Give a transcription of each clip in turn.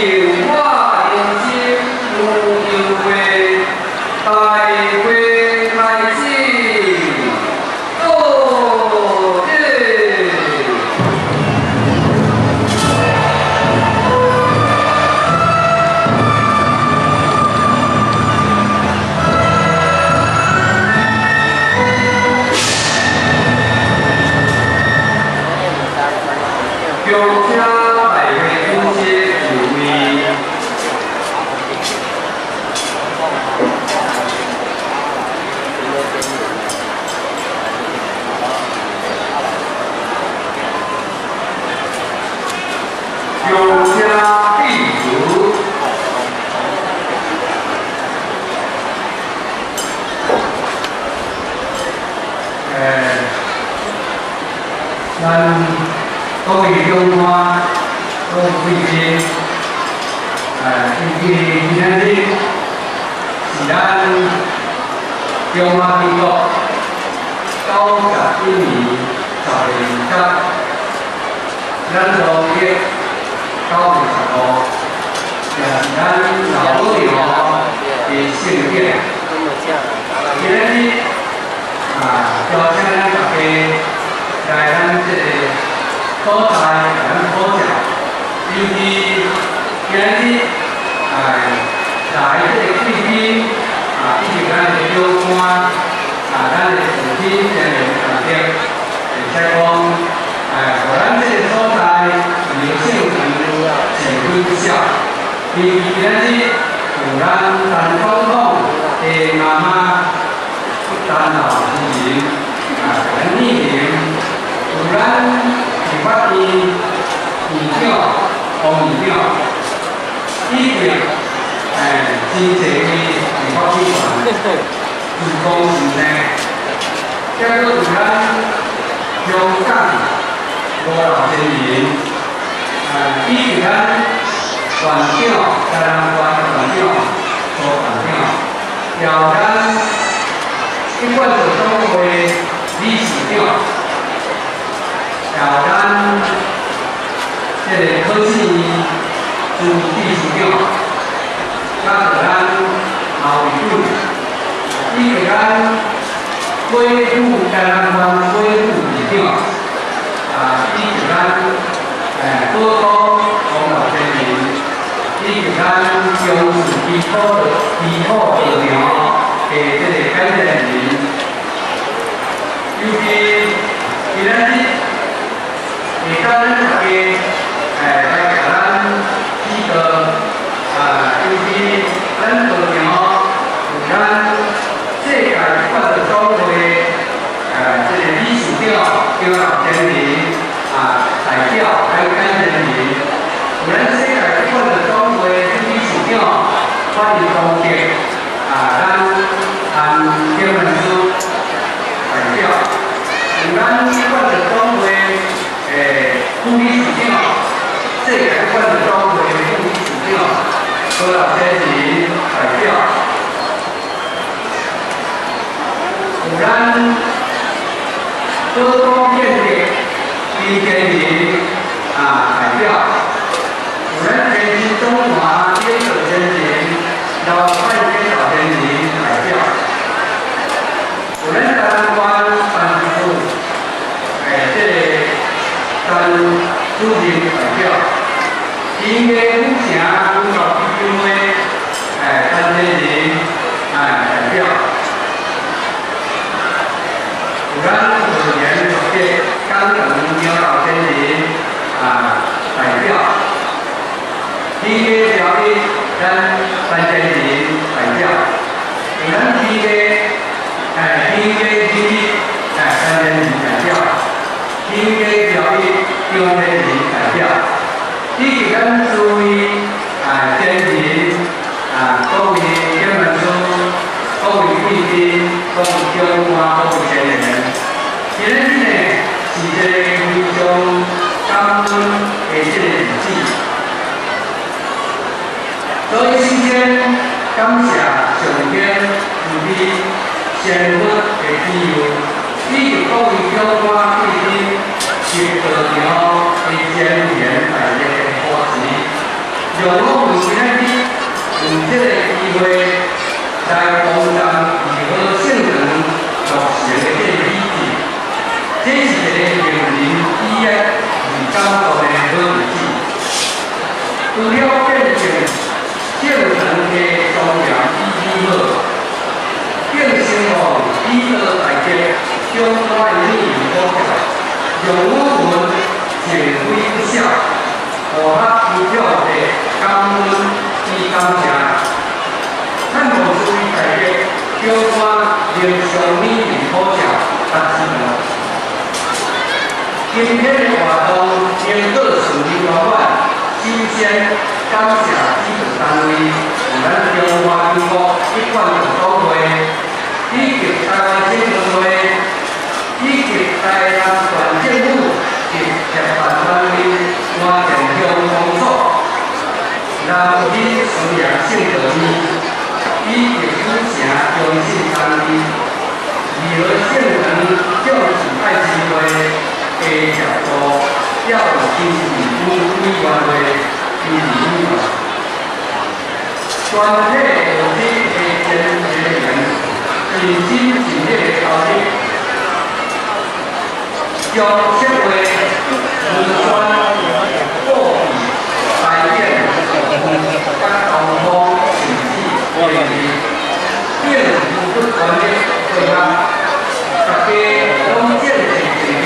我人生無憂會大會開始，到底。恭請大會主席就位。恭請致辭。咱各位長官、各位貴賓，今天今仔日是咱中華民國91年10月2日，咱農曆9月15，也是咱老母娘的聖典。今仔日啊，邀請咱大家來咱這个所在，咱普照，尤其今仔日來這个貴賓啊，以及咱的長官啊，咱的主體前面大德，會使講，予咱這个所在劉姓堂是分少，尤其今仔日有咱陳總統的媽媽陳老夫人啊，咱聶玲，有咱立法院院長王院長，以及真濟位立法委員、員工先生，再閣有咱香港吳老先人，以及咱縣長、台南縣縣長、蘇縣長，也有咱一貫道總會理事長，也有咱這个科技朱秘書長，佮咱毛委員，以及咱郭副台南縣郭副市長，以及咱高高王老先生，以及咱中視基礎道場的這个感謝人，尤其今仔日會當咱大家來共咱指導，尤其咱道場有咱世界一貫道總會這个理事長張老先生代表來感謝人，有咱世界一貫道總會理事長范光德咱陳天文書代表，有咱一貫道總會副理事長，世界一貫道總會副理事長郭老先生代表，有咱高高建德林建林代表，有咱天津中華领导先生刘范天老先生代表，有咱台南县办事处這个陈主任代表，英家府城文教基金會陳先生代表，有咱和联學界江長苗老先生代表，英家條例咱陳先生代表，有咱英家英家基金陳先生代表，英家條例張先生代表，以及咱諸位先人各位天文書、各位貴賓、各位長官、各位先人，今日呢是一个非常感恩的這个日子，所以首先感謝上天慈悲仙佛的庇佑，以及各位長官貴賓及道場的前賢大德的護持，讓我們今仔日有這个機會來觀瞻義和聖堂落成的這个喜慶，這是一个令人喜悅而感動的好日子。除了見證聖堂的莊嚴與美好，更承望喜道大吉長官的美言鼓勵，讓我們情非不捨，互合求表的感恩與感謝。盼望諸位大吉長官能上美言鼓勵甲指導。今天的活動能夠順利圓滿，首先感謝主辦單位，有咱中華民國一貫道總會，以及台灣省分會，以及台南縣政府及協辦單位安田鄉公所、南興思陽聖道院，以及府城中信單位、義和聖堂眾志愛心會的協助，也有經濟委員會支持委員。全體學生的前人員盡心盡力的投入，將策劃、文宣、布置、排演、佮溝通，甚至會議，並付出全力配合，大家攏戰戰兢兢，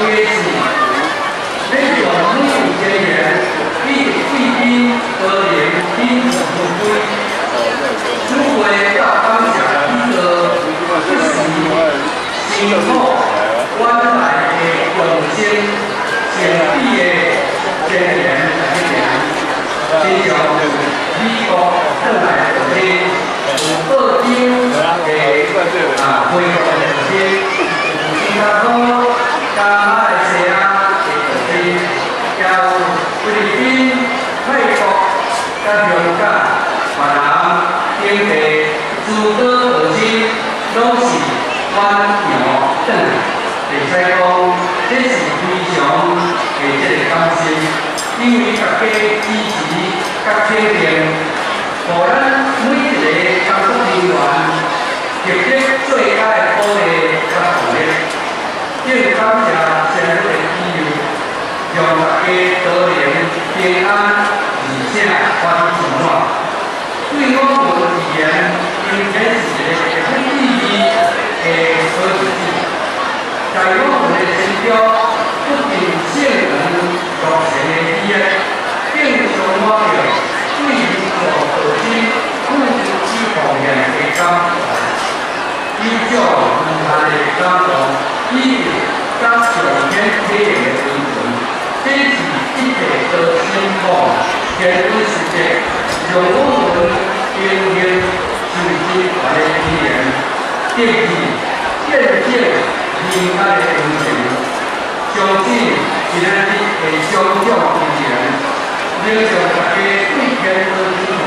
為的是欲讓每位成員以及貴賓都能賓至如歸。此會要感謝許多不辭辛苦趕來的眾生善比的成員來行，親像美國轉來的導師，有澳洲的回國的導師，有新加坡佮馬來西亞的導師，也有菲律賓、泰國佮香港、越南等地諸多導師，攏是遠洋轉來，會使講這是非常的這个感謝，因為大家支持佮肯定，予咱每一个工作人員獲得最佳的鼓勵佮動力。更感謝神的庇佑，讓大家都能平安而且歡喜充滿。對我們而言，今天是一个很有意義的好日子。在我們的心中，不僅聖堂落成的喜悅，更充滿著對助道親付出與奉獻的感懷，有種無限的感動，以及佮上天體驗的溫泉。這是一切都希望天恩實踐，讓我們榮幸受真懷的語言，得以見證人間的恩情。相信今仔日的種種因緣，能讓大家對天道集團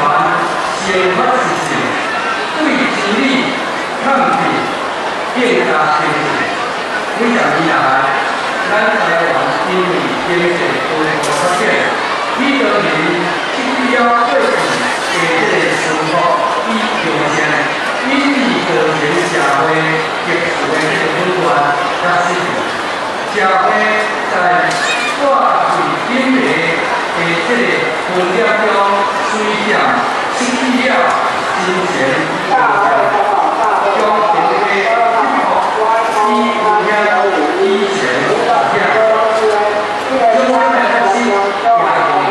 生發信心，對真理抗拒更加相信。幾十年來，咱台灣因為經濟高度發展，許多人失去了過去的這个淳樸與良善，以致造成社會極數的這个混亂佮失序。社會在掛對頂層的這个分裂中，隨漸失去了金錢與良善，將貧的逼迫與危險以前險。種種的得失也令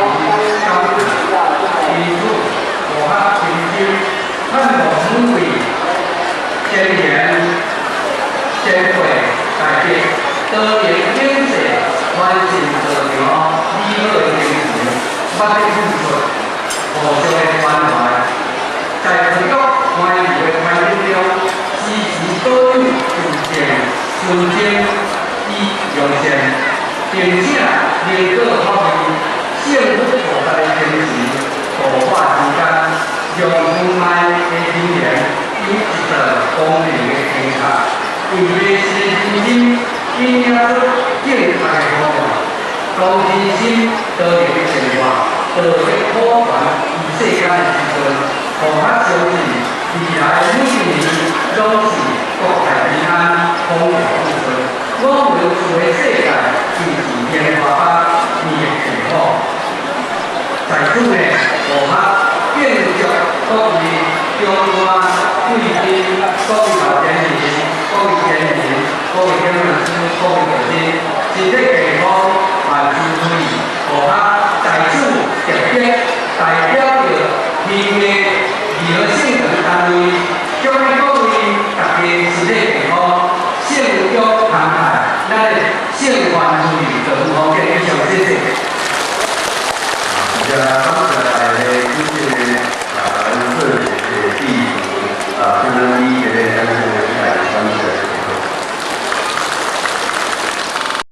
人感嘆。因此，我較深深盼望每位先賢、先輩大家都能秉承傳承道場美好的精神，捌咧付出，互相的關懷，在培育歡愉的環境中，時時保有純正、純真與良善，並且能夠發揮聖佛菩薩的精神，度化人間，讓無礙的人緣有一道光明的燈塔，為迷失的人心引領出正確的方向，當人心得能淨化，道德普傳於世間的時陣，予咱相信未來每一年攏是國泰民安、風調雨順。我們住的世界就是蓮花巴面的地方。在此呢，